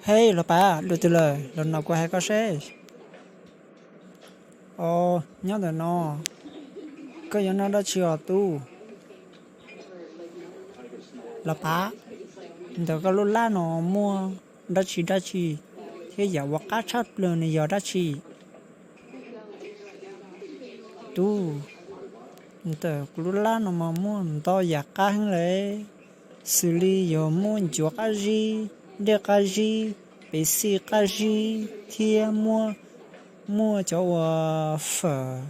Hej los pav, dua twg lawm? Los no kuv hais koj seb. Os, nyob ntawm no. Koj yuav noj dab tsi os tub? Los pav, ntawm koj lub lab no muaj dab tsi dab tsi thiab yam uas qab tshaj plaws nws yog dab tsi? Tub, ntawm kuv lub lab no mas muaj ntau yam qab heev li, xws li yog muaj ncuav qab zib, dej qab zib, pes xij qab zib thiab muaj, muaj cov uas fawm,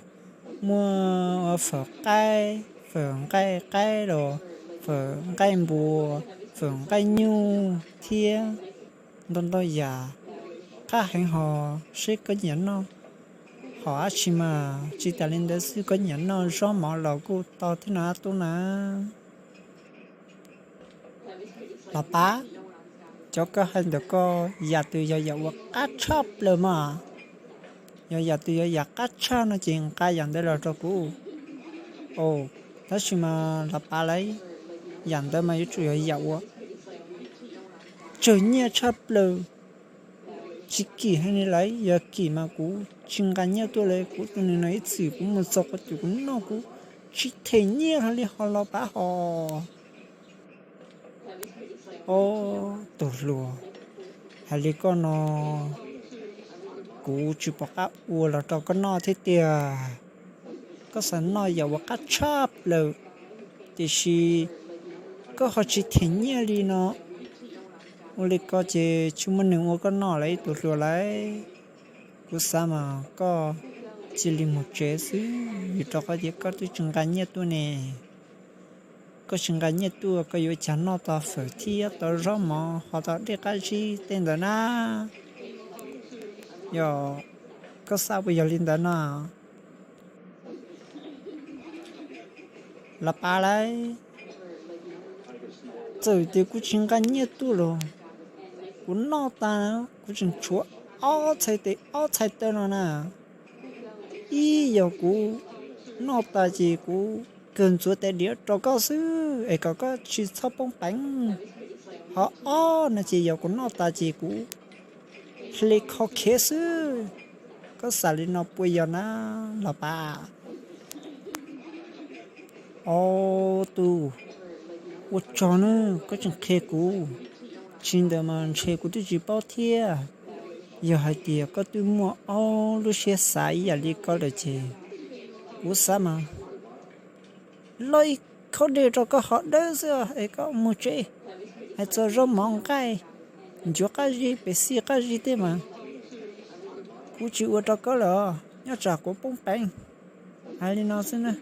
muaj fawm qaib, fawm nqaij qaib los, fawm nqaij npua, fawm nqaij nyuj thiab ntau ntau yam qab heev hos seb koj nyiam noj hom dab tsi mas. Tsis tas li ntawd xwb, koj nyiam noj zaub mov los kuj tau thiab na tub na. Los pav, cov koj hais ntawm koj yam twg yog yam uas qab tshaj plaws mas? Yog yam twg yog yam qab tshaj no ces nqa yam ntawd los rau kuv. Os, tab sis mas los pav lauj, yam ntawd mas yuav tsum yog yam uas tsawg nyiaj tshaj plaws, tsis kim heev li lauj. Yog kim mas kuv tsis nqa nyiaj tuaj li, kuv tus nws no ib txwm kuv mus txog qhov twg kuv noj kuv tsis them nyiaj hlo li hos los pav hos. Os, tus hluas, hais li koj no kuv tsis pom qab ua los rau koj noj thiab tiag. Koj xav noj yam uas qab tshaj plaws, tiam sis koj ho tsis them nyiaj li no. Ua li ko ces tsis muaj neeg ua koj noj lawm ib tus hluas lauj. Kuv xav mas koj cia li mus tsev xwb, vim rau qhov tias koj twb tsis nqa nyiaj tuaj ne. Koj tsis nqa nyiaj tuaj koj yuav cas noj tau fawm thiab tau zaub mov ho tau dej qab zib tej ntawd na? Yog koj xav puas yog li ntawd no? Los pav lauj, txawm tias kuv tsis nqa nyiaj tuaj los kuv noj tas, kuv tseem tshuav ob txhais tes ob txhais taw no na. Ib yog kuv noj tas ces kuv kawg ntxuav tais diav rau koj xwb es kom koj tsis txhob poob peev. Ho ob no ces yog kuv noj tas ces kuv hle kho khiav xwb. Koj xav li no puas yog na, los pav? Os, tus ua tsaug nawb, koj tseem qhia kuv. Tsis ntawd mas ntshe kuv twb tsis paub thiab. Yog hais tias koj twb muaj ob lub siab xav ib yam li koj lawm ces kuv xav mas loj ib khob dej rau koj haus dawb xwb es koj mus tsev. Hais txog zaub mov nqaij, ncuav qab zib, pes xij qab zib tej mas kuv tsis ua rau koj lawm, nyob tsam kuv poob peev. Hais li no xwb na.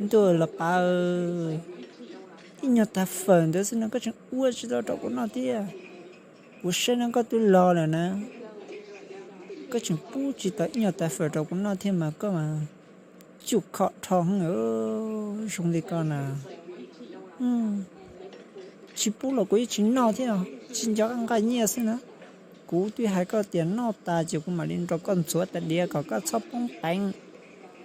Ntuj, los pav, ib nyuag tag fawm ntawd xwb no koj tseem ua tsis tau rau kuv noj thiab. Kuv saib no koj twb los lawm na, koj tseem pub tsis tau ib nyuag tag fawm rau kuv noj thiab mas koj mas cuj khom dhau heev zoo li koj na. Tsis pub los kuv yeej tsis noj thiab, tsis nco nqa nyiaj xwb na. Kuv twb hais koj tias noj tas ces kuv mam li nrog koj ntxuav tais diav kom koj txhob poob peev.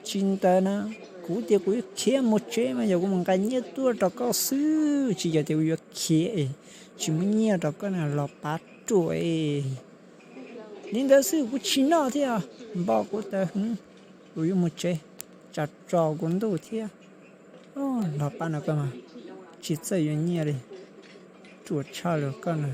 Tsis ntawd na, kuv tias kuv yuav khiav mus tsev mas yog kuv mus nqa nyiaj tuaj rau koj xwb, tsis yog tias kuv yuav khiav es tsis muaj nyiaj rau koj na los pav ruam. Li ntawd xwb kuv tsis noj thiab, npau kuv taw hwv, kuv yuav mus tsev, tsam tsaus kuv ntuj thiab. Los pav no koj mas tsis txawj yuav nyiaj li, ruam tshaj li koj na.